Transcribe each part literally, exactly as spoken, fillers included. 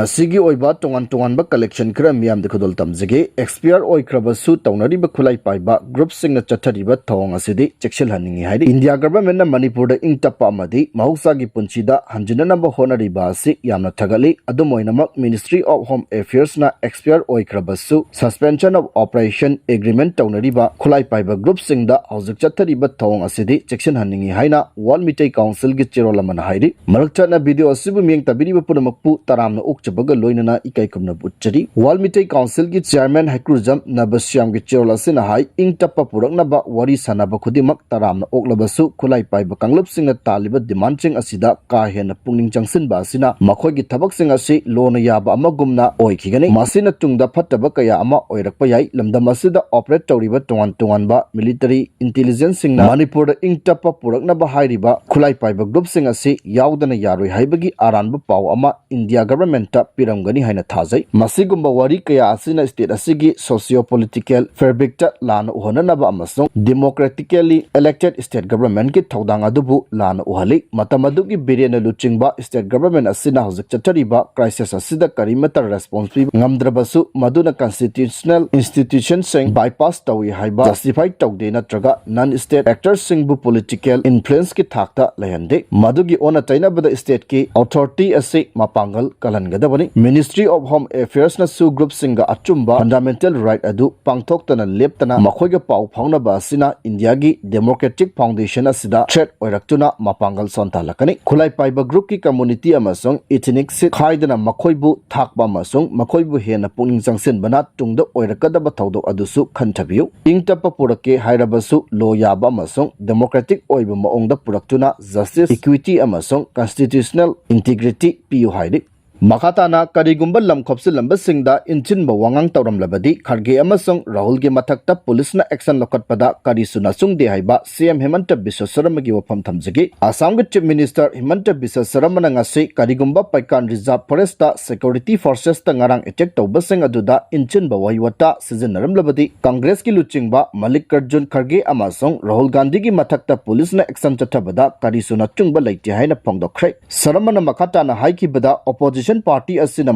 ꯑꯁꯤꯒꯤ ꯑꯣꯏꯕ ꯇꯣꯉꯥꯟ ꯇꯣꯉꯥꯟꯕ collection ꯈꯔ ꯃꯤꯌꯥꯝꯗ ꯈꯨꯗꯣꯜ ꯇꯝꯖꯒꯦ꯫ Expire ꯑꯣꯏꯈ꯭ꯔꯕꯁꯨ ꯇꯧꯅꯔꯤꯕ ꯈꯨꯠꯂꯥꯏ ꯄꯥꯏꯕ groupꯁꯤꯡꯅ ꯆꯠꯊꯔꯤꯕ ꯊꯧꯑꯣꯡ ꯑꯁꯤꯗꯤ ꯆꯦꯛꯁꯤꯜꯍꯟꯅꯤꯡꯏ ꯍꯥꯏꯔꯤ꯫ India governmentꯅ ꯃꯅꯤꯄꯨꯔꯗ ꯏꯪ ꯇꯞꯄ ꯑꯃꯗꯤ ꯃꯍꯧꯁꯥꯒꯤ ꯄꯨꯟꯁꯤꯗ ꯍꯟꯖꯤꯟꯅꯅꯕ ꯍꯣꯠꯅꯔꯤꯕ ꯑꯁꯤ ꯌꯥꯝꯅ ꯊꯥꯒꯠꯂꯤ꯫ ꯑꯗꯨꯝ ꯑꯣꯏꯅꯃꯛ, Ministry of Home Affairsꯅ expire ꯑꯣꯏꯈ꯭ꯔꯕꯁꯨ suspension of operation agreement ꯇꯧꯅꯔꯤꯕ ꯈꯨꯠꯂꯥꯏ ꯄꯥꯏꯕ groupꯁꯤꯡꯗ ꯍꯧꯖꯤꯛ ꯆꯠꯊꯔꯤꯕ ꯊꯧꯑꯣꯡ ꯑꯁꯤꯗꯤ ꯆꯦꯛꯁꯤꯟꯍꯟꯅꯤꯡꯏ ꯍꯥꯏꯅ World ꯃꯤꯇꯩ Councilꯒꯤ ꯆꯦꯔꯣꯜ ꯑꯃꯅ ꯍꯥꯏꯔꯤ꯫ ꯃꯔꯛ ꯊꯠꯅ video ꯑꯁꯤꯕꯨ ꯃꯤꯠꯌꯦꯡ ꯇꯥꯕꯤꯔꯤꯕ ꯄꯨꯝꯅꯃꯛꯄꯨ ꯇꯔꯥꯝꯅ ꯑꯣꯛꯆꯕꯒ ꯂꯣꯏꯅꯅ ꯏꯀꯥꯏ ꯈꯨꯝꯅꯕ ꯎꯠꯆꯔꯤ꯫ World ꯃꯤꯇꯩ Councilꯒꯤ chairman ꯍꯩꯀ꯭ꯔꯨꯖꯝ ꯅꯕꯁ꯭ꯌꯥꯝꯒꯤ ꯆꯦꯔꯣꯜ ꯑꯁꯤꯅ ꯍꯥꯏ, ꯏꯪ ꯇꯞꯄ ꯄꯨꯔꯛꯅꯕ ꯋꯥꯔꯤ ꯁꯥꯟꯅꯕ ꯈꯨꯗꯤꯡꯃꯛ ꯇꯔꯥꯝꯅ ꯑꯣꯛꯂꯕꯁꯨ ꯈꯨꯠꯂꯥꯏ ꯄꯥꯏꯕ ꯀꯥꯡꯂꯨꯞꯁꯤꯡꯅ ꯇꯥꯜꯂꯤꯕ demandꯁꯤꯡ ꯑꯁꯤꯗ ꯀꯥ ꯍꯦꯟꯅ ꯄꯨꯛꯅꯤꯡ ꯆꯪꯁꯤꯟꯕ ꯑꯁꯤꯅ ꯃꯈꯣꯏꯒꯤ ꯊꯕꯛꯁꯤꯡ ꯑꯁꯤ ꯂꯣꯅ ꯌꯥꯕ ꯑꯃꯒꯨꯝꯅ ꯑꯣꯏꯈꯤꯒꯅꯤ꯫ ꯃꯁꯤꯅ ꯇꯨꯡꯗ ꯐꯠꯇꯕ ꯀꯌꯥ ꯑꯃ ꯑꯣꯏꯔꯛꯄ ꯌꯥꯏ꯫ ꯂꯝꯗꯝ ꯑꯁꯤꯗ operate ꯇꯧꯔꯤꯕ ꯇꯣꯉꯥꯟ ꯇꯣꯉꯥꯟꯕ military intelligenceꯁꯤꯡꯅ ꯃꯅꯤꯄꯨꯔꯗ ꯏꯪ ꯇꯞꯄ ꯄꯨꯔꯛꯅꯕ ꯍꯥꯏꯔꯤꯕ ꯈꯨꯠꯂꯥꯏ ꯄꯥꯏꯕ groupꯁꯤꯡ ꯑꯁꯤ ꯌꯥꯎꯗꯅ ꯌꯥꯔꯣꯏ ꯍꯥꯏꯕꯒꯤ ꯑꯔꯥꯟꯕ ꯄꯥꯎ ꯑꯃ India governmentꯇ ꯄꯤꯔꯝꯒꯅꯤ ꯍꯥꯏꯅ ꯊꯥꯖꯩ꯫ ꯃꯁꯤꯒꯨꯝꯕ ꯋꯥꯔꯤ ꯀꯌꯥ ꯑꯁꯤꯅ state ꯑꯁꯤꯒꯤ socio-political fabricꯇ ꯂꯥꯟꯅ ꯎꯍꯟꯅꯅꯕ ꯑꯃꯁꯨꯡ democratically elected state governmentꯀꯤ ꯊꯧꯗꯥꯡ ꯑꯗꯨꯕꯨ ꯂꯥꯟꯅ ꯎꯍꯜꯂꯤ꯫ ꯃꯇꯝ ꯑꯗꯨꯒꯤ ꯕꯤꯔꯦꯟꯅ ꯂꯨꯆꯤꯡꯕ state government ꯑꯁꯤꯅ ꯍꯧꯖꯤꯛ ꯆꯠꯊꯔꯤꯕ crisis ꯑꯁꯤꯗ ꯀꯔꯤꯃꯠꯇ response ꯄꯤꯕ ꯉꯝꯗ꯭ꯔꯕꯁꯨ, ꯃꯗꯨꯅ constitutional institutionꯁꯤꯡ bypass ꯇꯧꯏ ꯍꯥꯏꯕ justify ꯇꯧꯗꯦ ꯅꯠꯇ꯭ꯔꯒ non-state actorꯁꯤꯡꯕꯨ political influenceꯀꯤ ꯊꯥꯛꯇ ꯂꯩꯍꯟꯗꯦ꯫ ꯃꯗꯨꯒꯤ ꯑꯣꯟꯅ ꯇꯩꯅꯕꯗ stateꯀꯤ authority ꯑꯁꯤ ꯃꯄꯥꯡꯒꯜ ꯀꯜꯍꯟꯒꯗꯕꯅꯤ꯫ Ministry of Home Affairsꯅꯁꯨ groupꯁꯤꯡꯒ ꯑꯆꯨꯝꯕ fundamental right ꯑꯗꯨ ꯄꯥꯡꯊꯣꯛꯇꯅ ꯂꯦꯞꯇꯅ ꯃꯈꯣꯏꯒ ꯄꯥꯎ ꯐꯥꯎꯅꯕ ꯑꯁꯤꯅ Indiaꯒꯤ democratic foundation ꯑꯁꯤꯗ threat ꯑꯣꯏꯔꯛꯇꯨꯅ ꯃꯄꯥꯡꯒꯜ ꯁꯣꯟꯊꯍꯜꯂꯛꯀꯅꯤ꯫ ꯈꯨꯠꯂꯥꯏ ꯄꯥꯏꯕ groupꯀꯤ community ꯑꯃꯁꯨꯡ ethnicꯁꯤꯡ ꯈꯥꯏꯗꯅ ꯃꯈꯣꯏꯕꯨ ꯊꯥꯛꯄ ꯑꯃꯁꯨꯡ ꯃꯈꯣꯏꯕꯨ ꯍꯦꯟꯅ ꯄꯨꯛꯅꯤꯡ ꯆꯪꯁꯤꯟꯕꯅ ꯇꯨꯡꯗ ꯑꯣꯏꯔꯛꯀꯗꯕ ꯊꯧꯗꯣꯛ ꯑꯗꯨꯁꯨ ꯈꯟꯊꯕꯤꯌꯨ꯫ ꯏꯪ ꯇꯞꯄ ꯄꯨꯔꯛꯀꯦ ꯍꯥꯏꯔꯕꯁꯨ law ꯌꯥꯕ ꯑꯃꯁꯨꯡ democratic ꯑꯣꯏꯕ ꯃꯑꯣꯡꯗ ꯄꯨꯔꯛꯇꯨꯅ justice, equity ꯑꯃꯁꯨꯡ constitutional integrity ꯄꯤꯌꯨ ꯍꯥꯏꯔꯤ꯫ ꯃꯈꯥ ꯇꯥꯅ ꯀꯔꯤꯒꯨꯝꯕ ꯂꯝ ꯈꯣꯞꯆꯤꯜꯂꯝꯕꯁꯤꯡꯗ ꯏꯟꯁꯤꯟꯕ ꯋꯥꯉꯥꯡ ꯇꯧꯔꯝꯂꯕꯗꯤ ꯈꯔꯒꯦ ꯑꯃꯁꯨꯡ ꯔꯥꯍꯨꯜꯒꯤ ꯃꯊꯛꯇ ꯄꯨꯂꯤꯁꯅ action ꯂꯧꯈꯠꯄꯗ ꯀꯔꯤꯁꯨ ꯅꯆꯨꯡꯗꯦ ꯍꯥꯏꯕ ꯁꯤ ꯑꯦꯝ ꯍꯤꯃꯟꯇ ꯕꯤꯁ꯭ꯋ ꯁꯔꯃꯒꯤ ꯋꯥꯐꯝ ꯊꯝꯖꯒꯦ꯫ ꯑꯁꯥꯝꯒꯤ Chief Minister ꯍꯤꯃꯟꯇ ꯕꯤꯁ꯭ꯋ ꯁꯔꯃꯅ ꯉꯁꯤ ꯀꯔꯤꯒꯨꯝꯕ ꯄꯩꯀꯥꯟ Reserve Forestꯇ security forcesꯇ ꯉꯔꯥꯡ attack ꯇꯧꯕꯁꯤꯡ ꯑꯗꯨꯗ ꯏꯟꯁꯤꯟꯕ ꯋꯥꯍꯩ ꯋꯥꯇꯥ ꯁꯤꯖꯤꯟꯅꯔꯝꯂꯕꯗꯤ ꯀꯪꯒ꯭ꯔꯦꯁꯀꯤ ꯂꯨꯆꯤꯡꯕ ꯃꯜꯂꯤꯀꯥꯔꯖꯨꯟ ꯈꯔꯒꯦ ꯑꯃꯁꯨꯡ ꯔꯥꯍꯨꯜ ꯒꯥꯟꯙꯤꯒꯤ ꯃꯊꯛꯇ ꯄꯨꯂꯤꯁꯅ action ꯆꯠꯊꯕꯗ ꯀꯔꯤꯁꯨ ꯅꯆꯨꯡꯕ ꯂꯩꯇꯦ ꯍꯥꯏꯅ ꯐꯣꯡꯗꯣꯛꯈ꯭ꯔꯦ꯫ ꯁꯔꯃꯅ ꯃꯈꯥ ꯇꯥꯅ ꯍꯥꯏꯈꯤꯕꯗ, opposition ꯄꯥꯔꯇꯤ ꯑꯁꯤꯅ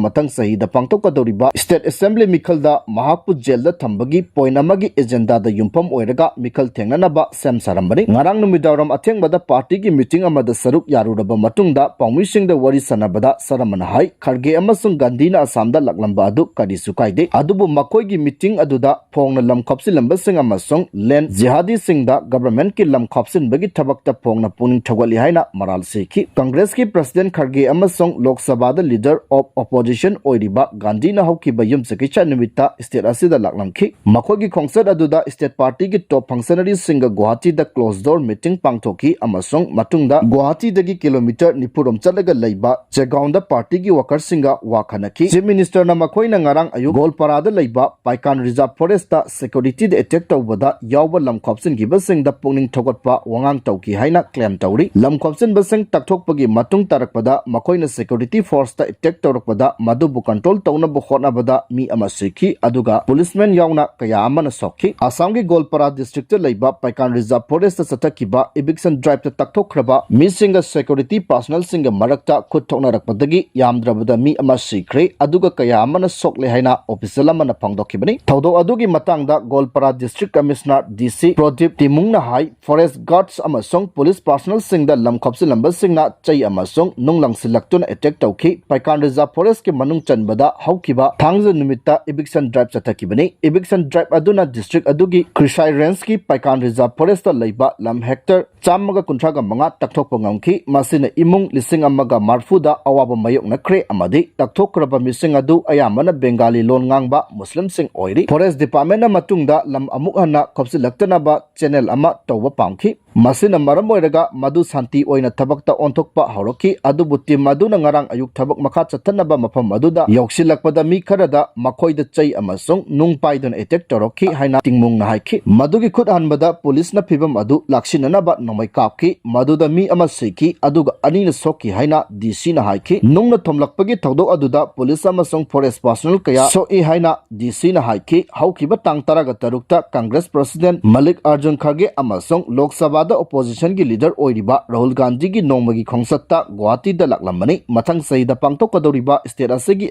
ꯃꯊꯪ ꯆꯍꯤꯗ ꯄꯥꯡꯊꯣꯛꯀꯗꯧꯔꯤꯕ ꯁ꯭ꯇꯦꯠ ꯑꯦꯁꯦꯝꯕ꯭ꯂꯤ ꯃꯤꯈꯜꯗ ꯃꯍꯥꯛꯄꯨ ꯖꯦꯜꯗ ꯊꯝꯕꯒꯤ ꯄꯣꯏꯟꯠ ꯑꯃꯒꯤ ꯑꯦꯖꯦꯟꯗꯥꯗ ꯌꯨꯝꯐꯝ ꯑꯣꯏꯔꯒ ꯃꯤꯈꯜ ꯊꯦꯡꯅꯅꯕ ꯁꯦꯝ ꯁꯥꯔꯝꯕꯅꯤ꯫ ꯉꯔꯥꯡ ꯅꯨꯃꯤꯗꯥꯡꯋꯥꯏꯔꯝ ꯑꯊꯦꯡꯕꯗ ꯄꯥꯔꯇꯤꯒꯤ ꯃꯤꯇꯤꯡ ꯑꯃꯗ ꯁꯔꯨꯛ ꯌꯥꯔꯨꯔꯕ ꯃꯇꯨꯡꯗ ꯄꯥꯎꯃꯤꯁꯤꯡꯗ ꯋꯥꯔꯤ ꯁꯥꯟꯅꯕꯗ ꯁꯔꯃꯅ ꯍꯥꯏ, ꯈꯔꯒꯦ ꯑꯃꯁꯨꯡ ꯒꯥꯟꯙꯤꯅ ꯑꯁꯥꯝꯗ ꯂꯥꯛꯂꯝꯕ ꯑꯗꯨ ꯀꯔꯤꯁꯨ ꯀꯥꯏꯗꯦ, ꯑꯗꯨꯕꯨ ꯃꯈꯣꯏꯒꯤ ꯃꯤꯇꯤꯡ ꯑꯗꯨꯗ ꯐꯣꯡꯅ ꯂꯝ ꯈꯣꯞꯆꯤꯜꯂꯝꯕꯁꯤꯡ ꯑꯃꯁꯨꯡ ꯂꯦꯟ ꯖꯤꯍꯥꯗꯤꯁꯤꯡꯗ ꯒꯚꯔꯟꯃꯦꯟꯠꯀꯤ ꯂꯝ ꯈꯣꯞꯆꯤꯟꯕꯒꯤ ꯊꯕꯛꯇ ꯐꯣꯡꯅ ꯄꯨꯛꯅꯤꯡ ꯊꯧꯒꯠꯂꯤ ꯍꯥꯏꯅ ꯃꯔꯥꯜ ꯁꯤꯈꯤ꯫ ꯀꯪꯒ꯭ꯔꯦꯁꯀꯤ ꯄ꯭ꯔꯁꯤꯗꯦꯟꯠ ꯈꯔꯒꯦ ꯑꯃꯁꯨꯡ ꯂꯣꯛ ꯁꯚꯥꯗ ꯂꯤꯗꯔ ꯑꯣꯐ ꯑꯣꯄꯣꯖꯤꯁꯟ ꯑꯣꯏꯔꯤꯕ ꯒꯥꯟꯙꯤꯅ ꯍꯧꯈꯤꯕ ꯌꯨꯝꯁꯀꯩꯁ ꯅꯨꯃꯤꯠꯇ ꯁ꯭ꯇꯦꯠ ꯑꯁꯤꯗ ꯂꯥꯛꯂꯝꯈꯤ꯫ ꯃꯈꯣꯏꯒꯤ ꯈꯣꯡꯆꯠ ꯑꯗꯨꯗ ꯁ꯭ꯇꯦꯠ ꯄꯥꯔꯇꯤꯒꯤ ꯇꯣꯞ ꯐꯪꯁꯅꯔꯤꯁꯤꯡꯒ ꯒꯨꯋꯥꯍꯥꯇꯤꯗ ꯀ꯭ꯂꯣꯖ ꯗꯣꯔ ꯃꯤꯇꯤꯡ ꯄꯥꯡꯊꯣꯛꯈꯤ ꯑꯃꯁꯨꯡ ꯃꯇꯨꯡꯗ ꯒꯨꯋꯥꯍꯥꯇꯤꯗꯒꯤ ꯀꯤꯂꯣꯃꯤꯇꯔ ꯅꯤꯐꯨ ꯔꯣꯝ ꯆꯠꯂꯒ ꯂꯩꯕ ꯆꯦꯒꯥꯎꯟꯗ ꯄꯥꯔꯇꯤꯒꯤ ꯋꯥꯀꯔꯁꯤꯡꯒ ꯋꯥ ꯈꯟꯅꯈꯤ꯫ ꯆꯤꯐ ꯃꯤꯅꯤꯁꯇꯔꯅ ꯃꯈꯣꯏꯅ ꯉꯔꯥꯡ ꯑꯌꯨꯛ ꯒꯣꯜꯄꯥꯔꯥꯗ ꯂꯩꯕ ꯄꯥꯏꯀꯥꯟ ꯔꯤꯖꯥꯔꯚ ꯐꯣꯔꯦꯁꯇ ꯁꯦꯀ꯭ꯌꯨꯔꯤꯇꯤꯗ ꯑꯦꯇꯦꯛ ꯇꯧꯕꯗ ꯌꯥꯎꯕ ꯂꯝ ꯈꯣꯞꯆꯤꯟꯈꯤꯕꯁꯤꯡꯗ ꯄꯨꯛꯅꯤꯡ ꯊꯧꯒꯠꯄ ꯋꯥꯉꯥꯡ ꯇꯧꯈꯤ ꯍꯥꯏꯅ ꯀ꯭ꯂꯦꯝ ꯇꯧꯔꯤ꯫ ꯂꯝ ꯈꯣꯞꯆꯤꯟꯕꯁꯤꯡ ꯇꯛꯊꯣꯛꯄꯒꯤ ꯃꯇꯨꯡ ꯇꯥꯔꯛꯄꯗ ꯃꯈꯣꯏꯅ ꯁꯦꯀ꯭ꯌꯨꯔꯤꯇꯤ ꯐꯣꯔꯁꯇ ꯑꯦꯇꯦꯛ ꯇꯧꯔꯛꯄꯗ ꯃꯗꯨꯕꯨ ꯀꯟꯇ꯭ꯔꯣꯜ ꯇꯧꯅꯕ ꯍꯣꯠꯅꯕꯗ ꯃꯤ ꯑꯃ ꯁꯤꯈꯤ, ꯑꯗꯨꯒ ꯄꯨꯂꯤꯁꯃꯦꯟ ꯌꯥꯎꯅ ꯀꯌꯥ ꯑꯃꯅ ꯁꯣꯛꯈꯤ꯫ ꯑꯁꯥꯝꯒꯤ ꯒꯣꯜꯄꯥꯔꯥ ꯗꯤꯁꯇ꯭ꯔꯤꯛꯇ ꯂꯩꯕ ꯄꯥꯏꯀꯥꯟ ꯔꯤꯖꯥꯔꯚ ꯐꯣꯔꯦꯁꯇ ꯆꯠꯊꯈꯤꯕ ꯏꯚꯤꯛꯁꯟ ꯗ꯭ꯔꯥꯏꯚꯇ ꯇꯛꯊꯣꯛꯈ꯭ꯔꯕ ꯃꯤꯁꯤꯡꯒ ꯁꯦꯀ꯭ꯌꯨꯔꯤꯇꯤ ꯄꯥꯔꯁꯣꯅꯦꯜꯁꯤꯡꯒ ꯃꯔꯛꯇ ꯈꯨꯠ ꯊꯣꯛꯅꯔꯛꯄꯗꯒꯤ ꯌꯥꯝꯗ꯭ꯔꯕꯗ ꯃꯤ ꯑꯃ ꯁꯤꯈ꯭ꯔꯦ, ꯑꯗꯨꯒ ꯀꯌꯥ ꯑꯃꯅ ꯁꯣꯛꯂꯦ ꯍꯥꯏꯅ ꯑꯣꯐꯤꯁꯤꯌꯦꯜ ꯑꯃꯅ ꯐꯣꯡꯗꯣꯛꯈꯤꯕꯅꯤ꯫ ꯊꯧꯗꯣꯛ ꯑꯗꯨꯒꯤ ꯃꯇꯥꯡꯗ ꯒꯣꯜꯄꯥꯔꯥ ꯗꯤꯁꯇ꯭ꯔꯤꯛ ꯀꯃꯤꯁꯅꯔ, ꯗꯤ ꯁꯤ, ꯄ꯭ꯔꯗꯤꯞ ꯇꯤꯃꯨꯡꯅ ꯍꯥꯏ, ꯐꯣꯔꯦꯁ ꯒꯥꯔꯗꯁ ꯑꯃꯁꯨꯡ ꯄꯨꯂꯤꯁ ꯄꯥꯔꯁꯣꯅꯦꯜꯁꯤꯡꯗ ꯂꯝ ꯈꯣꯞꯆꯤꯜꯂꯝꯕꯁꯤꯡꯅ ꯆꯩ ꯑꯃꯁꯨꯡ ꯅꯨꯡ ꯂꯪꯁꯤꯜꯂꯛꯇꯨꯅ ꯑꯦꯇꯦꯛ ꯇꯧꯈꯤ꯫ ꯄꯥꯏꯀꯥꯟ ꯔꯤꯖꯥꯔꯚ ꯐꯣꯔꯦꯁꯀꯤ ꯃꯅꯨꯡ ꯆꯟꯕꯗ ꯍꯧꯈꯤꯕ ꯊꯥꯡꯖ ꯅꯨꯃꯤꯠꯇ ꯏꯚꯤꯛꯁꯟ ꯗ꯭ꯔꯥꯏꯚ ꯆꯠꯊꯈꯤꯕꯅꯤ꯫ ꯏꯚꯤꯛꯁꯟ ꯗ꯭ꯔꯥꯏꯚ ꯑꯗꯨꯅ ꯗꯤꯁꯇ꯭ꯔꯤꯛ ꯑꯗꯨꯒꯤ ꯈ꯭ꯔꯤꯁꯥꯏ ꯔꯦꯟꯖꯀꯤ ꯄꯥꯏꯀꯥꯟ ꯔꯤꯖꯥꯔꯚ ꯐꯣꯔꯦꯁꯇ ꯂꯩꯕ ꯂꯝ ꯍꯦꯛꯇꯔ ꯆꯥꯝꯃꯒ ꯀꯨꯟꯊ꯭ꯔꯥꯒ ꯃꯉꯥ ꯇꯛꯊꯣꯛꯄ ꯉꯝꯈꯤ꯫ ꯃꯁꯤꯅ ꯏꯃꯨꯡ ꯂꯤꯁꯤꯡ ꯑꯃꯒ ꯃꯔꯐꯨꯗ ꯑꯋꯥꯕ ꯃꯥꯌꯣꯛꯅꯈ꯭ꯔꯦ ꯑꯃꯗꯤ ꯇꯛꯊꯣꯛꯈ꯭ꯔꯕ ꯃꯤꯁꯤꯡ ꯑꯗꯨ ꯑꯌꯥꯝꯕꯅ ꯕꯦꯡꯒꯥꯂꯤ ꯂꯣꯟ ꯉꯥꯡꯕ ꯃꯨꯁꯂꯤꯝꯁꯤꯡ ꯑꯣꯏꯔꯤ꯫ ꯐꯣꯔꯦꯁ ꯗꯤꯄꯥꯔꯠꯃꯦꯟꯠꯅ ꯃꯇꯨꯡꯗ ꯂꯝ ꯑꯃꯨꯛ ꯍꯟꯅ ꯈꯣꯞꯆꯤꯜꯂꯛꯇꯅꯕ ꯆꯦꯅꯦꯜ ꯑꯃ ꯇꯧꯕ ꯄꯥꯝꯈꯤ꯫ ꯃꯁꯤꯅ ꯃꯔꯝ ꯑꯣꯏꯔꯒ ꯃꯗꯨ ꯁꯥꯟꯇꯤ ꯑꯣꯏꯅ ꯊꯕꯛꯇ ꯑꯣꯟꯊꯣꯛꯄ ꯍꯧꯔꯛꯈꯤ, ꯑꯗꯨꯕꯨ ꯇꯤꯝ ꯑꯗꯨꯅ ꯉꯔꯥꯡ ꯑꯌꯨꯛ ꯊꯕꯛ ꯃꯈꯥ ꯆꯠꯊꯅꯕ ꯃꯐꯝ ꯑꯗꯨꯗ ꯌꯧꯁꯤꯜꯂꯛꯄꯗ ꯃꯤ ꯈꯔꯗ ꯃꯈꯣꯏꯗ ꯆꯩ ꯑꯃꯁꯨꯡ ꯅꯨꯡ ꯄꯥꯏꯗꯨꯅ ꯑꯦꯇꯦꯛ ꯇꯧꯔꯛꯈꯤ ꯍꯥꯏꯅ ꯇꯤꯡꯃꯨꯡꯅ ꯍꯥꯏꯈꯤ꯫ ꯃꯗꯨꯒꯤ ꯈꯨꯠ ꯍꯟꯕꯗ ꯄꯨꯂꯤꯁꯅ ꯐꯤꯚꯝ ꯑꯗꯨ ꯂꯥꯛꯁꯤꯟꯅꯅꯕ ꯅꯣꯡꯃꯩ ꯀꯥꯞꯈꯤ, ꯃꯗꯨꯗ ꯃꯤ ꯑꯃ ꯁꯤꯈꯤ, ꯑꯗꯨꯒ ꯑꯅꯤꯅ ꯁꯣꯛꯈꯤ ꯍꯥꯏꯅ ꯗꯤ ꯁꯤꯅ ꯍꯥꯏꯈꯤ꯫ ꯅꯨꯡꯅ ꯊꯣꯝꯂꯛꯄꯒꯤ ꯊꯧꯗꯣꯛ ꯑꯗꯨꯗ ꯄꯨꯂꯤꯁ ꯑꯃꯁꯨꯡ ꯐꯣꯔꯦꯁ ꯄꯥꯔꯁꯣꯅꯦꯜ ꯀꯌꯥ ꯁꯣꯛꯏ ꯍꯥꯏꯅ ꯗꯤ ꯁꯤꯅ ꯍꯥꯏꯈꯤ꯫ ꯍꯧꯈꯤꯕ ꯇꯥꯡ ꯇꯔꯥꯒ ꯇꯔꯨꯛꯇ ꯀꯪꯒ꯭ꯔꯦꯁ ꯄ꯭ꯔꯁꯤꯗꯦꯟꯠ ꯃꯜꯂꯤꯛ ꯑꯔꯖꯨꯟ ꯈꯔꯒꯦ ꯑꯃꯁꯨꯡ ꯂꯣꯛ ꯁꯚꯥ oppositionꯒꯤ leader ꯑꯣꯏꯔꯤꯕ ꯔꯥꯍꯨꯜ ꯒꯥꯟꯙꯤꯒꯤ ꯅꯣꯡꯃꯒꯤ ꯈꯣꯡꯆꯠꯇ ꯒꯨꯋꯥꯍꯥꯇꯤꯗ ꯂꯥꯛꯂꯝꯕꯅꯤ꯫ ꯃꯊꯪ ꯆꯍꯤꯗ ꯄꯥꯡꯊꯣꯛꯀꯗꯧꯔꯤꯕ state ꯑꯁꯤꯒꯤ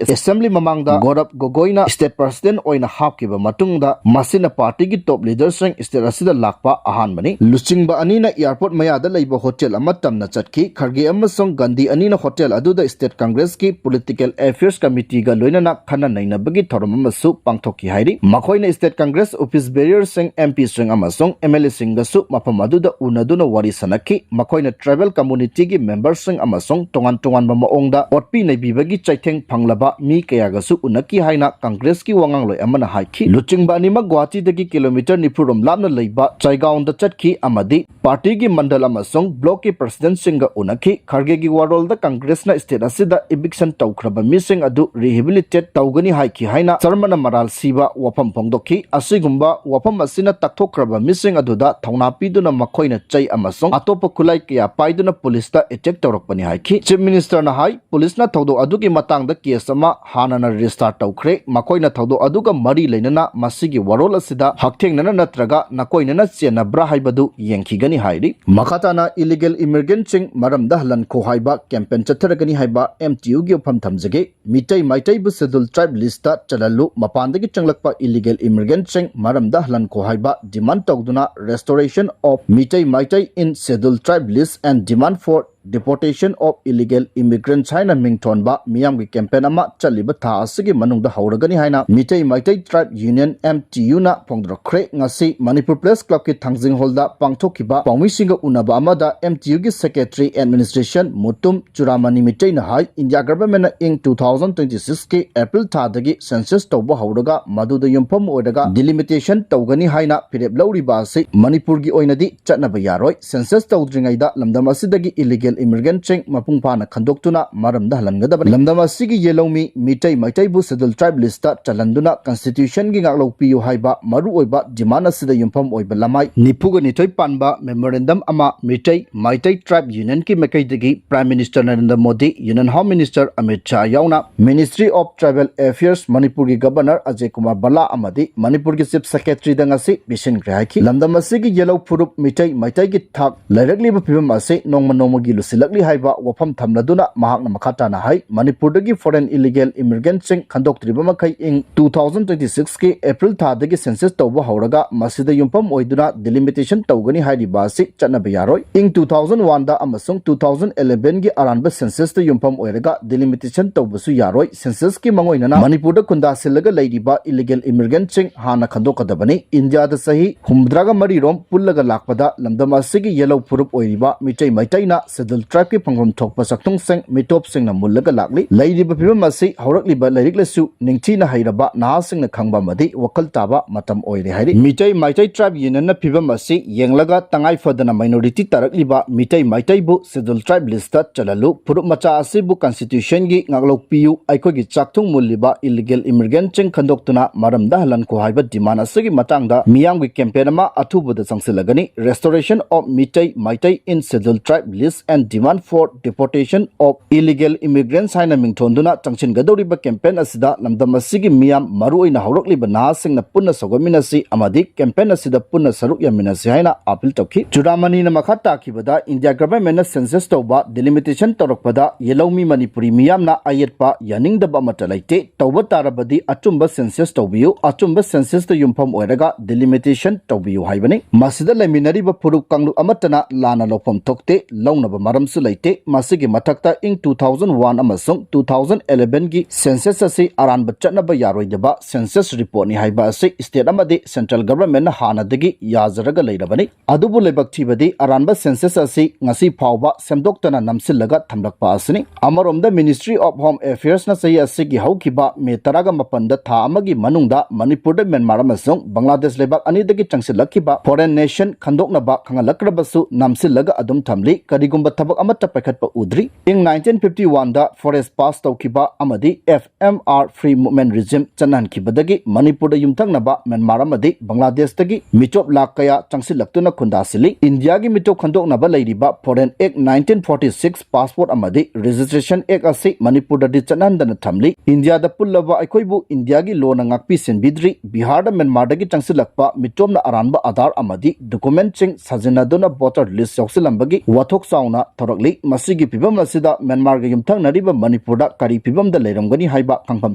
assembly ꯃꯃꯥꯡꯗ ꯒꯧꯔꯕ ꯒꯣꯒꯣꯏꯅ state president ꯑꯣꯏꯅ ꯍꯥꯞꯈꯤꯕ ꯃꯇꯨꯡꯗ ꯃꯁꯤꯅ partyꯒꯤ top leaderꯁꯤꯡ state ꯑꯁꯤꯗ ꯂꯥꯛꯄ ꯑꯍꯥꯟꯕꯅꯤ꯫ ꯂꯨꯆꯤꯡꯕ ꯑꯅꯤꯅ airport ꯃꯌꯥꯗ ꯂꯩꯕ hotel ꯑꯃ ꯇꯝꯅ ꯆꯠꯈꯤ꯫ ꯈꯔꯒꯦ ꯑꯃꯁꯨꯡ ꯒꯥꯟꯙꯤ ꯑꯅꯤꯅ hotel ꯑꯗꯨꯗ state congressꯀꯤ political affairs committeeꯒ ꯂꯣꯏꯅꯅ ꯈꯟꯅ ꯅꯩꯅꯕꯒꯤ ꯊꯧꯔꯝ ꯑꯃꯁꯨ ꯄꯥꯡꯊꯣꯛꯈꯤ ꯍꯥꯏꯔꯤ꯫ ꯃꯈꯣꯏꯅ state congress office bearerꯁꯤꯡ, MPꯁꯤꯡ ꯑꯃꯁꯨꯡ MLAꯁꯤꯡꯒꯁꯨ ꯃꯐꯝ ꯑꯗꯨꯗ ꯎꯅꯗꯨꯅ ꯋꯥꯔꯤ ꯁꯥꯅꯈꯤ꯫ ꯃꯈꯣꯏꯅ tribal communityꯒꯤ memberꯁꯤꯡ ꯑꯃꯁꯨꯡ ꯇꯣꯉꯥꯟ ꯇꯣꯉꯥꯟꯕ ꯃꯑꯣꯡꯗ ꯑꯣꯠꯄꯤ ꯅꯩꯕꯤꯕꯒꯤ ꯆꯩꯊꯦꯡ ꯐꯪꯂꯕ ꯃꯤ ꯀꯌꯥꯒꯁꯨ ꯎꯅꯈꯤ ꯍꯥꯏꯅ congressꯀꯤ ꯋꯥꯉꯥꯡꯂꯣꯏ ꯑꯃꯅ ꯍꯥꯏꯈꯤ꯫ ꯂꯨꯆꯤꯡꯕ ꯑꯅꯤꯃꯛ ꯒꯨꯋꯥꯍꯥꯇꯤꯗꯒꯤ kilometre ꯅꯤꯐꯨ ꯔꯣꯝ ꯂꯥꯞꯅ ꯂꯩꯕ ꯆꯥꯏꯒꯥꯎꯟꯗ ꯆꯠꯈꯤ ꯑꯃꯗꯤ partyꯒꯤ ꯃꯟꯗꯜ ꯑꯃꯁꯨꯡ blockꯀꯤ presidentꯁꯤꯡꯒ ꯎꯅꯈꯤ꯫ ꯈꯔꯒꯦꯒꯤ ꯋꯥꯔꯣꯜꯗ congressꯅ state ꯑꯁꯤꯗ eviction ꯇꯧꯈ꯭ꯔꯕ ꯃꯤꯁꯤꯡ ꯑꯗꯨ rehabilitate ꯇꯧꯒꯅꯤ ꯍꯥꯏꯈꯤ ꯍꯥꯏꯅ ꯁꯔꯃꯅ ꯃꯔꯥꯜ ꯁꯤꯕ ꯋꯥꯐꯝ ꯐꯣꯡꯗꯣꯛꯈꯤ꯫ ꯑꯁꯤꯒꯨꯝꯕ ꯋꯥꯐꯝ ꯑꯁꯤꯅ ꯇꯥꯛꯊꯣꯛꯈ꯭ꯔꯕ ꯃꯤꯁꯤꯡ ꯑꯗꯨꯗ ꯊꯧꯅꯥ ꯄꯤꯗꯨꯅ ꯃꯈꯣꯏꯅ ꯆꯩ ꯑꯃꯁꯨꯡ ꯑꯇꯣꯞꯄ ꯈꯨꯠꯂꯥꯏ ꯀꯌꯥ ꯄꯥꯏꯗꯨꯅ policeꯇ attack ꯇꯧꯔꯛꯄꯅꯤ ꯍꯥꯏꯈꯤ꯫ Chief ministerꯅ ꯍꯥꯏ, policeꯅ ꯊꯧꯗꯣꯛ ꯑꯗꯨꯒꯤ ꯃꯇꯥꯡꯗ case ꯑꯃ ꯍꯥꯟꯅꯅ register ꯇꯧꯈ꯭ꯔꯦ꯫ ꯃꯈꯣꯏꯅ ꯊꯧꯗꯣꯛ ꯑꯗꯨꯒ ꯃꯔꯤ ꯂꯩꯅꯅ ꯃꯁꯤꯒꯤ ꯋꯥꯔꯣꯜ ꯑꯁꯤꯗ ꯍꯛꯊꯦꯡꯅꯅ ꯅꯠꯇ꯭ꯔꯒ ꯅꯀꯣꯏꯅꯅ ꯆꯦꯟꯅꯕ꯭ꯔꯥ ꯍꯥꯏꯕꯗꯨ ꯌꯦꯡꯈꯤꯒꯅꯤ ꯍꯥꯏꯔꯤ꯫ ꯃꯈꯥ ꯇꯥꯅ illegal immigrantꯁꯤꯡ ꯃꯔꯝꯗ ꯍꯜꯍꯟꯈꯣ ꯍꯥꯏꯕ campaign ꯆꯠꯊꯔꯒꯅꯤ ꯍꯥꯏꯕ MTUꯒꯤ ꯋꯥꯐꯝ ꯊꯝꯖꯒꯦ꯫ ꯃꯤꯇꯩ ꯃꯩꯇꯩꯕꯨ schedule tribe listꯇ ꯆꯜꯍꯜꯂꯨ, ꯃꯄꯥꯟꯗꯒꯤ ꯆꯪꯂꯛꯄ illegal immigrantꯁꯤꯡ ꯃꯔꯝꯗ ꯍꯜꯍꯟꯈꯣ ꯍꯥꯏꯕ demand ꯇꯧꯗꯨꯅ Restoration of Meitei Meitei in schedule tribe list and demand for deportation of illegal immigrants ꯍꯥꯏꯅ ꯃꯤꯡꯊꯣꯟꯕ ꯃꯤꯌꯥꯝꯒꯤ campaign ꯑꯃ ꯆꯠꯂꯤꯕ ꯊꯥ ꯑꯁꯤꯒꯤ ꯃꯅꯨꯡꯗ ꯍꯧꯔꯒꯅꯤ ꯍꯥꯏꯅ ꯃꯤꯇꯩ ꯃꯩꯇꯩ tribe union, MTUꯅ ꯐꯣꯡꯗꯣꯔꯛꯈ꯭ꯔꯦ꯫ ꯉꯁꯤ ꯃꯅꯤꯄꯨꯔ Press Clubꯀꯤ ꯊꯥꯡꯖꯤꯡ hallꯗ ꯄꯥꯡꯊꯣꯛꯈꯤꯕ ꯄꯥꯎꯃꯤꯁꯤꯡꯒ ꯎꯅꯕ ꯑꯃꯗ MTUꯒꯤ secretary administration ꯃꯨꯇꯨꯝ ꯆꯨꯔꯥꯃꯅꯤ ꯃꯤꯇꯩꯅ ꯍꯥꯏ, India governmentꯅ ꯏꯪ two thousand twenty sixꯀꯤ April ꯊꯥꯗꯒꯤ census ꯇꯧꯕ ꯍꯧꯔꯒ ꯃꯗꯨꯗ ꯌꯨꯝꯐꯝ ꯑꯣꯏꯔꯒ delimitation ꯇꯧꯒꯅꯤ ꯍꯥꯏꯅ ꯐꯤꯔꯦꯞ ꯂꯧꯔꯤꯕ ꯑꯁꯤ ꯃꯅꯤꯄꯨꯔꯒꯤ ꯑꯣꯏꯅꯗꯤ ꯆꯠꯅꯕ ꯌꯥꯔꯣꯏ꯫ Census ꯇꯧꯗ꯭ꯔꯤꯉꯩꯗ ꯂꯝꯗꯝ ꯑꯁꯤꯗꯒꯤ illegal immigrantꯁꯤꯡ ꯃꯄꯨꯡ ꯐꯥꯅ ꯈꯟꯗꯣꯛꯇꯨꯅ ꯃꯔꯝꯗ ꯍꯜꯍꯟꯒꯗꯕꯅꯤ꯫ ꯂꯝꯗꯝ ꯑꯁꯤꯒꯤ ꯌꯦꯜꯍꯧꯃꯤ ꯃꯤꯇꯩ ꯃꯩꯇꯩꯕꯨ Scheduled Tribe listꯇ ꯆꯜꯍꯟꯗꯨꯅ Constitutionꯒꯤ ꯉꯥꯛꯂꯧ ꯄꯤꯌꯨ ꯍꯥꯏꯕ ꯃꯔꯨꯑꯣꯏꯕ demand ꯑꯁꯤꯗ ꯌꯨꯝꯐꯝ ꯑꯣꯏꯕ ꯂꯃꯥꯏ ꯅꯤꯐꯨꯒ ꯅꯤꯊꯣꯏ ꯄꯥꯟꯕ memorandum ꯑꯃ ꯃꯤꯇꯩ ꯃꯩꯇꯩ Tribe Unionꯒꯤ ꯃꯥꯏꯀꯩꯗꯒꯤ Prime Minister Narendra Modi, Union Home Minister Amit Shah ꯌꯥꯎꯅ Ministry of Tribal Affairs, ꯃꯅꯤꯄꯨꯔꯒꯤ Governor ꯑꯖꯌ ꯀꯨꯃꯥꯔ ꯚꯜꯂꯥ ꯑꯃꯗꯤ ꯃꯅꯤꯄꯨꯔꯒꯤ Chief Secretaryꯗ ꯉꯁꯤ ꯄꯤꯁꯤꯟꯈ꯭ꯔꯦ ꯍꯥꯏꯈꯤ꯫ ꯂꯝꯗꯝ ꯑꯁꯤꯒꯤ ꯌꯦꯜꯍꯧ ꯐꯨꯔꯨꯞ ꯃꯤꯇꯩ ꯃꯩꯇꯩꯒꯤ ꯊꯥꯛ ꯂꯩꯔꯛꯂꯤꯕ ꯐꯤꯕꯝ ꯑꯁꯤ ꯅꯣꯡꯃ ꯅꯣꯡꯃꯒꯤ ꯂꯨꯁꯤꯜꯂꯛꯂꯤ ꯍꯥꯏꯕ ꯋꯥꯐꯝ ꯊꯝꯂꯗꯨꯅ ꯃꯍꯥꯛꯅ ꯃꯈꯥ ꯇꯥꯅ ꯍꯥꯏ, ꯃꯅꯤꯄꯨꯔꯗꯒꯤ foreign illegal immigrantꯁꯤꯡ ꯈꯟꯗꯣꯛꯇ꯭ꯔꯤꯕ ꯃꯈꯩ ꯏꯪ two thousand twenty sixꯀꯤ April ꯊꯥꯗꯒꯤ census ꯇꯧꯕ ꯍꯧꯔꯒ ꯃꯁꯤꯗ ꯌꯨꯝꯐꯝ ꯑꯣꯏꯗꯨꯅ delimitation ꯇꯧꯒꯅꯤ ꯍꯥꯏꯔꯤꯕ ꯑꯁꯤ ꯆꯠꯅꯕ ꯌꯥꯔꯣꯏ꯫ ꯏꯪ two thousand oneꯗ ꯑꯃꯁꯨꯡ two thousand elevenꯒꯤ ꯑꯔꯥꯟꯕ censusꯇ ꯌꯨꯝꯐꯝ ꯑꯣꯏꯔꯒ delimitation ꯇꯧꯕꯁꯨ ꯌꯥꯔꯣꯏ꯫ Censusꯀꯤ ꯃꯉꯣꯏꯅꯅ ꯃꯅꯤꯄꯨꯔꯗ ꯈꯨꯟꯗꯥꯁꯤꯜꯂꯒ ꯂꯩꯔꯤꯕ illegal immigrantꯁꯤꯡ ꯍꯥꯟꯅ ꯈꯟꯗꯣꯛꯀꯗꯕꯅꯤ꯫ ꯏꯟꯗꯤꯌꯥꯗ ꯆꯍꯤ ꯍꯨꯝꯐꯨꯇꯔꯥꯒ ꯃꯔꯤꯔꯣꯝ ꯄꯨꯜꯂꯒ ꯂꯥꯛꯄꯗ ꯂꯝꯗꯝ ꯑꯁꯤꯒꯤ ꯌꯦꯜꯍꯧ ꯐꯨꯔꯨꯞ ꯑꯣꯏꯔꯤꯕ ꯃꯤꯇꯩ ꯃꯩꯇꯩꯅ Scheduled Tribeꯀꯤ ꯐꯪꯐꯝ ꯊꯣꯛꯄ ꯆꯥꯛꯊꯨꯡꯁꯤꯡ ꯃꯤꯇꯣꯞꯁꯤꯡꯅ ꯃꯨꯜꯂꯒ ꯂꯥꯛꯂꯤ꯫ ꯂꯩꯔꯤꯕ ꯐꯤꯕꯝ ꯑꯁꯤ ꯍꯧꯔꯛꯂꯤꯕ ꯂꯥꯏꯔꯤꯛ ꯂꯥꯏꯁꯨ ꯅꯤꯡꯊꯤꯅ ꯍꯩꯔꯕ ꯅꯍꯥꯁꯤꯡꯅ ꯈꯪꯕ ꯑꯃꯗꯤ ꯋꯥꯈꯜ ꯇꯥꯕ ꯃꯇꯝ ꯑꯣꯏꯔꯦ ꯍꯥꯏꯔꯤ꯫ ꯃꯤꯇꯩ ꯃꯩꯇꯩ Tribe Unionꯅ ꯐꯤꯕꯝ ꯑꯁꯤ ꯌꯦꯡꯂꯒ ꯇꯉꯥꯏ ꯐꯗꯅ minority ꯇꯥꯔꯛꯂꯤꯕ ꯃꯤꯇꯩ ꯃꯩꯇꯩꯕꯨ Scheduled Tribe listꯇ ꯆꯜꯍꯜꯂꯨ, ꯐꯨꯔꯨꯞ ꯃꯆꯥ ꯑꯁꯤꯕꯨ Constitutionꯒꯤ ꯉꯥꯛꯂꯧ ꯄꯤꯌꯨ, ꯑꯩꯈꯣꯏꯒꯤ ꯆꯥꯛꯊꯨꯡ ꯃꯨꯜꯂꯤꯕ illegal immigrantꯁꯤꯡ ꯈꯟꯗꯣꯛꯇꯨꯅ ꯃꯔꯝꯗ ꯍꯜꯍꯟꯈꯣ ꯍꯥꯏꯕ demand ꯑꯁꯤꯒꯤ ꯃꯇꯥꯡꯗ ꯃꯤꯌꯥꯝꯒꯤ campaign ꯑꯃ ꯑꯊꯨꯕꯗ ꯆꯪꯁꯤꯜꯂꯒꯅꯤ꯫ Restoration of Meitei Meitei in Scheduled Tribe List and Demand for Deportation of Illegal Immigrants ꯍꯥꯏꯅ ꯃꯤꯡꯊꯣꯟꯗꯨꯅ ꯆꯪꯁꯤꯟꯒꯗꯧꯔꯤꯕ campaign ꯑꯁꯤꯗ ꯂꯝꯗꯝ ꯑꯁꯤꯒꯤ ꯃꯤꯌꯥꯝ, ꯃꯔꯨꯑꯣꯏꯅ ꯍꯧꯔꯛꯂꯤꯕ ꯅꯍꯥꯁꯤꯡꯅ ꯄꯨꯟꯅ ꯁꯧꯒꯠꯃꯤꯟꯅꯁꯤ ꯑꯃꯗꯤ campaign ꯑꯁꯤꯗ ꯄꯨꯟꯅ ꯁꯔꯨꯛ ꯌꯥꯃꯤꯟꯅꯁꯤ ꯍꯥꯏꯅ appeal ꯇꯧꯈꯤ꯫ ꯆꯨꯔꯥꯃꯅꯤꯅ ꯃꯈꯥ ꯇꯥꯈꯤꯕꯗ, ꯏꯟꯗꯤꯌꯥ governmentꯅ census ꯇꯧꯕ, delimitation ꯇꯧꯔꯛꯄꯗ ꯌꯦꯜꯍꯧꯃꯤ ꯃꯅꯤꯄꯨꯔꯤ ꯃꯤꯌꯥꯝꯅ ꯑꯌꯦꯠꯄ ꯌꯥꯅꯤꯡꯗꯕ ꯑꯃꯠꯇ ꯂꯩꯇꯦ꯫ ꯇꯧꯕ ꯇꯥꯔꯕꯗꯤ ꯑꯆꯨꯝꯕ census ꯇꯧꯕꯤꯌꯨ, ꯑꯆꯨꯝꯕ censusꯇ ꯌꯨꯝꯐꯝ ꯑꯣꯏꯔꯒ delimitation ꯇꯧꯕꯤꯌꯨ ꯍꯥꯏꯕꯅꯤ꯫ ꯃꯁꯤꯗ ꯂꯩꯃꯤꯟꯅꯔꯤꯕ ꯐꯨꯔꯨꯞ ꯀꯥꯡꯂꯨꯞ ꯑꯃꯠꯇꯅ ꯂꯥꯟꯅ ꯂꯧꯐꯝ ꯊꯣꯛꯇꯦ, ꯂꯧꯅꯕ ꯃꯔꯝꯁꯨ ꯂꯩꯇꯦ꯫ ꯃꯁꯤꯒꯤ ꯃꯊꯛꯇ ꯏꯪ two thousand one ꯑꯃꯁꯨꯡ two thousand elevenꯒꯤ census ꯑꯁꯤ ꯑꯔꯥꯟꯕ ꯆꯠꯅꯕ ꯌꯥꯔꯣꯏꯗꯕ census reportꯅꯤ ꯍꯥꯏꯕ ꯑꯁꯤ state ꯑꯃꯗꯤ central governmentꯅ ꯍꯥꯟꯅꯗꯒꯤ ꯌꯥꯖꯔꯒ ꯂꯩꯔꯕꯅꯤ꯫ ꯑꯗꯨꯕꯨ ꯂꯥꯏꯕꯛ ꯊꯤꯕꯗꯤ ꯑꯔꯥꯟꯕ census ꯑꯁꯤ ꯉꯁꯤ ꯐꯥꯎꯕ ꯁꯦꯝꯗꯣꯛꯇꯅ ꯅꯝꯁꯤꯜꯂꯒ ꯊꯝꯂꯛꯄ ꯑꯁꯤꯅꯤ꯫ ꯑꯃꯔꯣꯝꯗ Ministry of Home Affairsꯅ ꯆꯍꯤ ꯑꯁꯤꯒꯤ ꯍꯧꯈꯤꯕ ꯃꯦ ꯇꯔꯥꯒ ꯃꯥꯄꯟꯗ ꯊꯥ ꯑꯃꯒꯤ ꯃꯅꯨꯡꯗ ꯃꯅꯤꯄꯨꯔꯗ ꯃ꯭ꯌꯥꯟꯃꯥꯔ ꯑꯃꯁꯨꯡ ꯕꯪꯒ꯭ꯂꯥꯗꯦꯁ ꯂꯩꯕꯥꯛ ꯑꯅꯤꯗꯒꯤ ꯆꯪꯁꯤꯜꯂꯛꯈꯤꯕ foreign nation ꯈꯟꯗꯣꯛꯅꯕ ꯈꯪꯍꯜꯂꯛꯈ꯭ꯔꯕꯁꯨ ꯅꯝꯁꯤꯜꯂꯒ ꯑꯗꯨꯝ ꯊꯝꯂꯤ꯫ ꯀꯔꯤꯒꯨꯝꯕ ꯊꯕꯛ ꯑꯃꯠꯇ ꯄꯥꯏꯈꯠꯄ ꯎꯗ꯭ꯔꯤ꯫ ꯏꯪ nineteen fifty one ꯗ forest pass ꯇꯧꯈꯤꯕ ꯑꯃꯗꯤ F M R, Free Movement Regime, ꯆꯠꯅꯍꯟꯈꯤꯕꯗꯒꯤ ꯃꯅꯤꯄꯨꯔꯗ ꯌꯨꯝꯊꯪꯅꯕ ꯃ꯭ꯌꯥꯟꯃꯥꯔ ꯑꯃꯗꯤ ꯕꯪꯒ꯭ꯂꯥꯗꯦꯁꯇꯒꯤ ꯃꯤꯇꯣꯞ ꯂꯥꯈ ꯀꯌꯥ ꯆꯪꯁꯤꯜꯂꯛꯇꯨꯅ ꯈꯨꯟꯗꯥꯁꯤꯜꯂꯤ꯫ ꯏꯟꯗꯤꯌꯥꯒꯤ ꯃꯤꯇꯣꯞ ꯈꯟꯗꯣꯛꯅꯕ ꯂꯩꯔꯤꯕ Foreign Act nineteen forty six, Passport ꯑꯃꯗꯤ Registration Act ꯑꯁꯤ ꯃꯅꯤꯄꯨꯔꯗꯗꯤ ꯆꯠꯅꯍꯟꯗꯅ ꯊꯝꯂꯤ꯫ ꯏꯟꯗꯤꯌꯥꯗ ꯄꯨꯜꯂꯕ ꯑꯩꯈꯣꯏꯕꯨ ꯏꯟꯗꯤꯌꯥꯒꯤ ꯂꯣꯅ ꯉꯥꯛꯄꯤ ꯁꯦꯟꯕꯤꯗ꯭ꯔꯤ꯫ ꯕꯤꯍꯥꯔꯗ ꯃ꯭ꯌꯥꯟꯃꯥꯔꯗꯒꯤ ꯆꯪꯁꯤꯜꯂꯛꯄ ꯃꯤꯇꯣꯞꯅ ꯑꯔꯥꯟꯕ ꯑꯥꯙꯥꯔ ꯑꯃꯗꯤ ꯗꯣꯀꯨꯃꯦꯟꯠꯁꯤꯡ ꯁꯥꯖꯤꯟꯅꯗꯨꯅ ꯚꯣꯇꯔ ꯂꯤꯁ ꯌꯥꯎꯁꯤꯜꯂꯝꯕꯒꯤ ꯋꯥꯊꯣꯛ ꯆꯥꯎꯅ ꯊꯣꯔꯛꯂꯤ꯫ ꯃꯁꯤꯒꯤ ꯐꯤꯚꯝ ꯑꯁꯤꯗ ꯃ꯭ꯌꯥꯟꯃꯥꯔꯒ ꯌꯨꯝꯊꯪꯅꯔꯤꯕ ꯃꯅꯤꯄꯨꯔꯗ ꯀꯔꯤ ꯐꯤꯚꯝꯗ ꯂꯩꯔꯝꯒꯅꯤ ꯍꯥꯏꯕ ꯈꯪꯐꯝ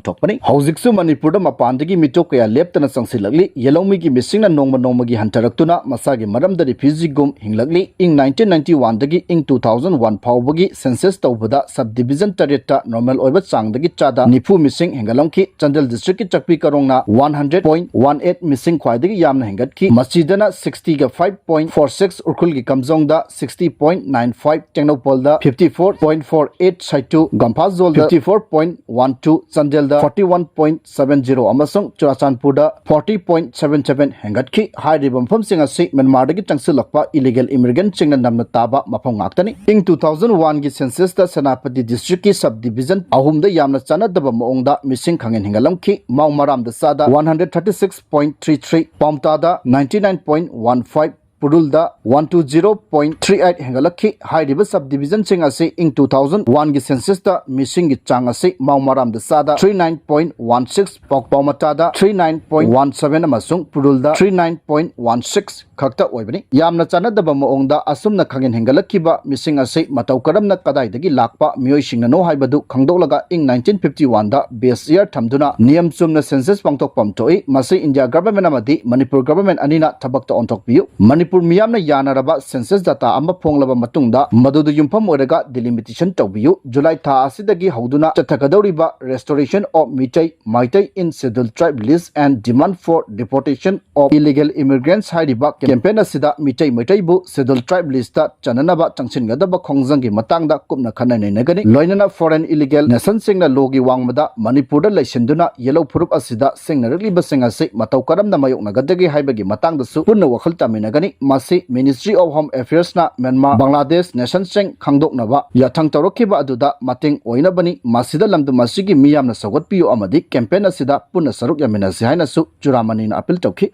ꯊꯣꯛꯄꯅꯤ꯫ ꯍꯧꯖꯤꯛꯁꯨ ꯃꯅꯤꯄꯨꯔꯗ ꯃꯄꯥꯟꯗꯒꯤ ꯃꯤꯇꯣꯞ ꯀꯌꯥ ꯂꯦꯞꯇꯅ ꯆꯪꯁꯤꯜꯂꯛꯂꯤ꯫ ꯌꯦꯜꯍꯧꯃꯤꯒꯤ ꯃꯤꯁꯤꯡꯅ ꯅꯣꯡꯃ ꯅꯣꯡꯃꯒꯤ ꯍꯟꯊꯔꯛꯇꯨꯅ ꯃꯁꯥꯒꯤ ꯃꯔꯝꯗ ꯔꯤꯐ꯭ꯌꯨꯖꯤꯒꯨꯝ ꯍꯤꯡꯂꯛꯂꯤ꯫ ꯏꯪ nineteen ninety one ꯗꯒꯤ ꯏꯪ two thousand one ꯐꯥꯎꯕꯒꯤ ꯁꯦꯟꯁꯁ ꯇꯧꯕꯗ ꯁꯕ ꯗꯤꯚꯤꯖꯟ ꯇꯔꯦꯠꯇ ꯅꯣꯔꯃꯦꯜ ꯑꯣꯏꯕ ꯆꯥꯡꯗꯒꯤ ꯆꯥꯗ ꯅꯤꯐꯨ ꯃꯤꯁꯤꯡ ꯍꯦꯟꯒꯠꯂꯝꯈꯤ꯫ ꯆꯥꯟꯗꯦꯜ ꯗꯤꯁꯇ꯭ꯔꯤꯛꯀꯤ ꯆꯥꯛꯄꯤ ꯀꯥꯔꯣꯡꯅ one hundred point one eight ꯃꯤꯁꯤꯡ ꯈ꯭ꯋꯥꯏꯗꯒꯤ ꯌꯥꯝꯅ ꯍꯦꯟꯒꯠꯈꯤ꯫ ꯃꯁꯤꯗꯅ sixty ꯒ five point four six, ꯎꯈ꯭ꯔꯨꯜꯒꯤ ꯀꯥꯝꯖꯣꯡꯗ sixty point nine five, ꯇꯦꯡꯅꯧꯄꯜꯗ fifty four point four eight, ꯁꯥꯏꯇꯨ ꯒꯝꯐꯥꯖꯣꯜꯗ fifty four point one two, ꯆꯥꯟꯗꯦꯜꯗ forty one point seven zero ꯑꯃꯁꯨꯡ ꯆꯨꯔꯥꯆꯥꯟꯄꯨꯔꯗ forty point seven seven ꯍꯦꯟꯒꯠꯈꯤ꯫ ꯍꯥꯏꯔꯤꯕ ꯃꯐꯝꯁꯤꯡ ꯑꯁꯤ ꯃ꯭ꯌꯥꯟꯃꯥꯔꯗꯒꯤ ꯆꯪꯁꯤꯜꯂꯛꯄ ꯏꯂꯤꯒꯦꯜ ꯏꯃꯤꯒ꯭ꯔꯦꯟꯠꯁꯤꯡꯅ ꯅꯝꯅ ꯇꯥꯕ ꯃꯐꯝ ꯉꯥꯛꯇꯅꯤ꯫ ꯏꯪ two thousand one ꯒꯤ ꯁꯦꯟꯁꯁꯇ ꯁꯦꯅꯥꯄꯇꯤ ꯗꯤꯁꯇ꯭ꯔꯤꯛꯀꯤ ꯁꯕ ꯗꯤꯚꯤꯖꯟ ꯑꯍꯨꯝꯗ ꯌꯥꯝꯅ ꯆꯥꯟꯅꯗꯕ ꯃꯑꯣꯡꯗ ꯃꯤꯁꯤꯡ ꯈꯪꯍꯦꯟ ꯍꯦꯟꯒꯠꯂꯝꯈꯤ꯫ ꯃꯥꯎ ꯃꯔꯥꯝꯗ ꯆꯥꯗ one hundred thirty six point three three, ꯄꯥꯎꯝꯇꯥꯗ ninety nine point one five, ꯄꯨꯔꯨꯜꯗ one two zero point three eight ꯍꯦꯟꯒꯠꯂꯛꯈꯤ꯫ ꯍꯥꯏꯔꯤꯕ ꯁꯕ ꯗꯤꯚꯤꯖꯟꯁꯤꯡ ꯑꯁꯤ ꯏꯪ two thousand one ꯒꯤ ꯁꯦꯟꯁꯁꯇ ꯃꯤꯁꯤꯡꯒꯤ ꯆꯥꯡ ꯑꯁꯤ ꯃꯥꯎ ꯃꯔꯥꯝꯗ ꯆꯥꯗ three nine point one six, ꯄꯥꯎ-, ꯄꯥꯎꯃꯇꯥꯗ three nine point one seven ꯑꯃꯁꯨꯡ ꯄꯨꯔꯨꯜꯗ three nine point one six ꯈꯛꯇ ꯑꯣꯏꯕꯅꯤ꯫ ꯌꯥꯝꯅ ꯆꯥꯟꯅꯗꯕ ꯃꯑꯣꯡꯗ ꯑꯁꯨꯝꯅ ꯈꯪꯍꯦꯟ ꯍꯦꯟꯒꯠꯂꯛꯈꯤꯕ ꯃꯤꯁꯤꯡ ꯑꯁꯤ ꯃꯇꯧ ꯀꯔꯝꯅ ꯀꯗꯥꯏꯗꯒꯤ ꯂꯥꯛꯄ ꯃꯤꯑꯣꯏꯁꯤꯡꯅꯅꯣ ꯍꯥꯏꯕꯗꯨ ꯈꯪꯗꯣꯛꯂꯒ ꯏꯪ nineteen fifty one ꯗ base year ꯊꯝꯗꯨꯅ ꯅꯤꯌꯝ ꯆꯨꯝꯅ ꯁꯦꯟꯁꯁ ꯄꯥꯡꯊꯣꯛꯐꯝ ꯊꯣꯛꯏ꯫ ꯃꯁꯤ ꯏꯟꯗꯤꯌꯥ ꯒꯚꯔꯟꯃꯦꯟꯠ ꯑꯃꯗꯤ ꯃꯅꯤꯄꯨꯔ ꯒꯚꯔꯟꯃꯦꯟꯠ ꯑꯅꯤꯅ ꯊꯕꯛꯇ ꯑꯣꯟꯊꯣꯛꯄꯤꯌꯨ꯫ ꯃꯅꯤꯄꯨꯔ ꯃꯤꯌꯥꯝꯅ ꯌꯥꯅꯔꯕ ꯁꯦꯟꯁꯁ ꯗꯥꯇꯥ ꯑꯃ ꯐꯣꯡꯂꯕ ꯃꯇꯨꯡꯗ ꯃꯗꯨꯗ ꯌꯨꯝꯐꯝ ꯑꯣꯏꯔꯒ ꯗꯤꯂꯤꯃꯤꯇꯦꯁꯟ ꯇꯧꯕꯤꯌꯨ꯫ ꯖꯨꯂꯥꯏ ꯊꯥ ꯑꯁꯤꯗꯒꯤ ꯍꯧꯗꯨꯅ ꯆꯠꯊꯒꯗꯧꯔꯤꯕ Restoration of Meitei, Meitei in Scheduled Tribe List and Demand for Deportation of Illegal Immigrants ꯍꯥꯏꯔꯤꯕ ꯀꯦꯝꯄꯦꯟ ꯑꯁꯤꯗ ꯃꯤꯇꯩ ꯃꯩꯇꯩꯕꯨ Scheduled Tribe List ꯆꯟꯅꯅꯕ ꯆꯪꯁꯤꯟꯒꯗꯕ ꯈꯣꯡꯖꯪꯒꯤ ꯃꯇꯥꯡꯗ ꯀꯨꯞꯅ ꯈꯟꯅ ꯅꯩꯅꯒꯅꯤ꯫ ꯂꯣꯏꯅꯅ foreign illegal nationꯁꯤꯡꯅ ꯂꯣꯒꯤ ꯋꯥꯡꯃꯗ ꯃꯅꯤꯄꯨꯔꯗ ꯂꯩꯁꯤꯟꯗꯨꯅ ꯌꯦꯜꯍꯧ ꯐꯨꯔꯨꯞ ꯑꯁꯤꯗ ꯁꯤꯡꯅꯔꯛꯂꯤꯕꯁꯤꯡ ꯑꯁꯤ ꯃꯇꯧ ꯀꯔꯝꯅ ꯃꯥꯌꯣꯛꯅꯒꯗꯒꯦ ꯍꯥꯏꯕꯒꯤ ꯃꯇꯥꯡꯗꯁꯨ ꯄꯨꯟꯅ ꯋꯥꯈꯜ ꯇꯥꯃꯤꯟꯅꯒꯅꯤ꯫ ꯃꯁꯤ Ministry of Home Affairs ꯅ ꯃ꯭ꯌꯥꯟꯃꯥꯔ ꯕꯪꯒ꯭ꯂꯥꯗꯦꯁ ꯅꯦꯁꯟ ꯆꯦꯡ ꯈꯪꯗꯣꯛꯅꯕ ꯌꯥꯊꯪ ꯇꯧꯔꯛꯈꯤꯕ ꯑꯗꯨꯗ ꯃꯇꯦꯡ ꯑꯣꯏꯅꯕꯅꯤ꯫ ꯃꯁꯤꯗ ꯂꯝꯗꯝ ꯑꯁꯤꯒꯤ ꯃꯤꯌꯥꯝꯅ ꯁꯧꯒꯠꯄꯤꯌꯨ ꯑꯃꯗꯤ campaign ꯑꯁꯤꯗ ꯄꯨꯟꯅ ꯁꯔꯨꯛ ꯌꯥꯃꯤꯟꯅꯁꯤ ꯍꯥꯏꯅꯁꯨ ꯆꯨꯔꯥꯃꯅꯤꯅ appeal ꯇꯧꯈꯤ꯫